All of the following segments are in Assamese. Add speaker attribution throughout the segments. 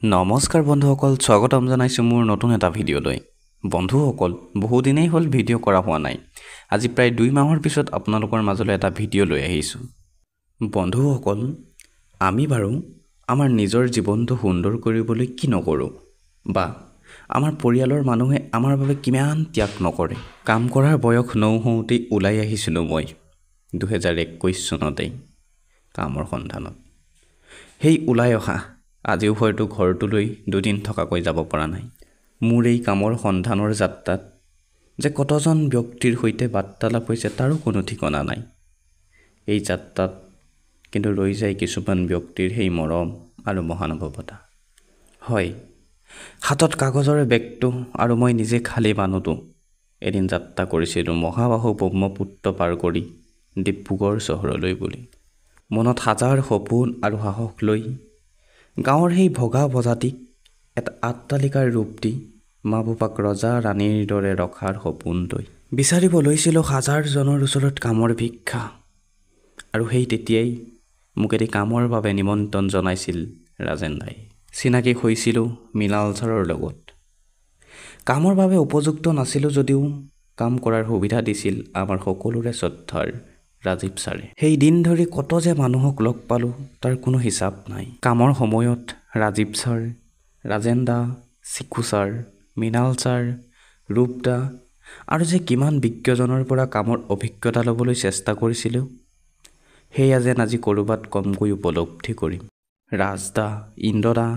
Speaker 1: নমস্কাৰ বন্ধুসকল, স্বাগতম জনাইছোঁ মোৰ নতুন এটা ভিডিঅ'লৈ। বন্ধুসকল, বহুদিনেই হ'ল ভিডিঅ' কৰা হোৱা নাই। আজি প্ৰায় 2 মাহৰ পিছত আপোনালোকৰ মাজলৈ এটা ভিডিঅ' লৈ আহিছোঁ। বন্ধুসকল, আমি বাৰু আমাৰ নিজৰ জীৱনটো সুন্দৰ কৰিবলৈ কি নকৰোঁ বা আমাৰ পৰিয়ালৰ মানুহে আমাৰ বাবে কিমান ত্যাগ নকৰে। কাম কৰাৰ বয়স নৌহওঁতেই ওলাই আহিছিলোঁ মই 2021 চনতেই কামৰ সন্ধানত। সেই ওলাই অহা আজিও হয়তো ঘৰটোলৈ দুদিন থকাকৈ যাব পৰা নাই। মোৰ এই কামৰ সন্ধানৰ যাত্ৰাত যে কতজন ব্যক্তিৰ সৈতে বাৰ্তালাপ হৈছে তাৰো কোনো ঠিকনা নাই। এই যাত্ৰাত কিন্তু ৰৈ যায় কিছুমান ব্যক্তিৰ সেই মৰম আৰু মহানুভৱতা। হয়, হাতত কাগজৰ বেগটো আৰু মই নিজে খালী মানুহটো এদিন যাত্ৰা কৰিছিলোঁ মহাবাহু ব্ৰহ্মপুত্ৰ পাৰ কৰি ডিব্ৰুগড় চহৰলৈ বুলি। মনত হাজাৰ সপোন আৰু সাহস লৈ গাঁৱৰ সেই ভগা বজাটিক এটা আট্টালিকাৰ ৰূপ দি মা বাপাক ৰজা ৰাণীৰ দৰে ৰখাৰ সপোন লৈ বিচাৰিব লৈছিলোঁ হাজাৰজনৰ ওচৰত কামৰ ভিক্ষা। আৰু সেই তেতিয়াই মোক এটি কামৰ বাবে নিমন্ত্ৰণ জনাইছিল ৰাজেন দাই। চিনাকি হৈছিলোঁ মৃণাল ছাৰৰ লগত। কামৰ বাবে উপযুক্ত নাছিলোঁ যদিও কাম কৰাৰ সুবিধা দিছিল আমাৰ সকলোৰে শ্ৰদ্ধাৰ ৰাজীৱ ছাৰে। সেই দিন ধৰি কত যে মানুহক লগ পালোঁ তাৰ কোনো হিচাপ নাই। কামৰ সময়ত ৰাজীৱ ছাৰ, ৰাজেন দা, চিকু ছাৰ, মৃণাল ছাৰ, ৰূপ দা আৰু যে কিমান বিজ্ঞজনৰ পৰা কামৰ অভিজ্ঞতা ল'বলৈ চেষ্টা কৰিছিলোঁ, সেয়া যেন আজি ক'ৰবাত কমকৈ উপলব্ধি কৰিম। ৰাজদা, ইন্দ্ৰদা,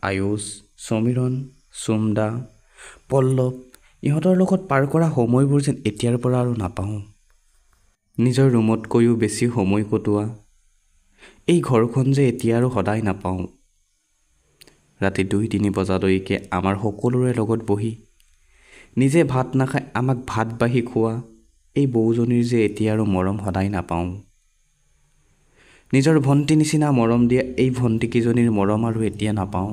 Speaker 1: আয়ুষ, সমীৰণ, চুমদা, পল্লৱ, ইহঁতৰ লগত পাৰ কৰা সময়বোৰ যেন এতিয়াৰ পৰা আৰু নাপাওঁ। নিজৰ ৰুমতকৈও বেছি সময় কটোৱা এই ঘৰখন যে এতিয়া আৰু সদায় নাপাওঁ। ৰাতি 2-3 বজালৈকে আমাৰ সকলোৰে লগত বহি নিজে ভাত নাখাই আমাক ভাত বাঢ়ি খোৱা এই বৌজনীৰ যে এতিয়া আৰু মৰম সদায় নাপাওঁ। নিজৰ ভণ্টি নিচিনা মৰম দিয়া এই ভণ্টিকেইজনীৰ মৰম আৰু এতিয়া নাপাওঁ।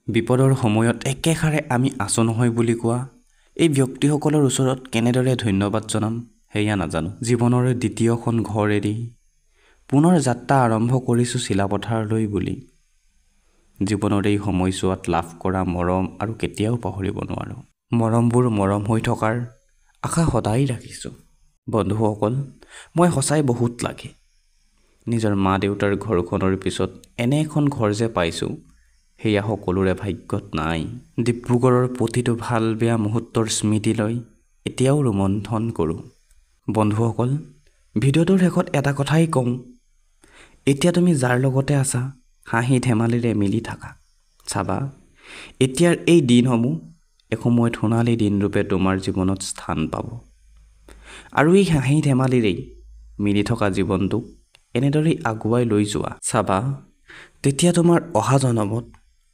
Speaker 1: বিপদৰ সময়ত একেষাৰে আমি আছোঁ নহয় বুলি কোৱা এই ব্যক্তিসকলৰ ওচৰত কেনেদৰে ধন্যবাদ জনাম সেয়া নাজানো। জীৱনৰ দ্বিতীয়খন ঘৰ এৰি পুনৰ যাত্ৰা আৰম্ভ কৰিছোঁ চিলাপথাৰলৈ বুলি। জীৱনৰ এই সময়ছোৱাত লাভ কৰা মৰম আৰু কেতিয়াও পাহৰিব নোৱাৰোঁ। মৰমবোৰ মৰম হৈ থকাৰ আশা সদায় ৰাখিছোঁ। বন্ধুসকল, মই সঁচাই বহুত লাগে নিজৰ মা দেউতাৰ ঘৰখনৰ পিছত এনে এখন ঘৰ যে পাইছোঁ সেয়া সকলোৰে ভাগ্যত নাই। ডিব্ৰুগড়ৰ প্ৰতিটো ভাল বেয়া মুহূৰ্তৰ স্মৃতি লৈ এতিয়াও ৰোমন্থন কৰোঁ। বন্ধুসকল, ভিডিঅ'টোৰ শেষত এটা কথাই কওঁ, এতিয়া তুমি যাৰ লগতে আছা হাঁহি ধেমালিৰে মিলি থাকা। চাবা, এতিয়াৰ এই দিনসমূহ এসময়ত সোণালী দিনৰূপে তোমাৰ জীৱনত স্থান পাব। আৰু এই হাঁহি ধেমালিৰেই মিলি থকা জীৱনটোক এনেদৰেই আগুৱাই লৈ যোৱা। চাবা, তেতিয়া তোমাৰ অহা জনমত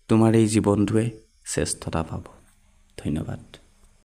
Speaker 1: তোমাৰ এই জীৱনটোৱে শ্ৰেষ্ঠতা পাব। ধন্যবাদ।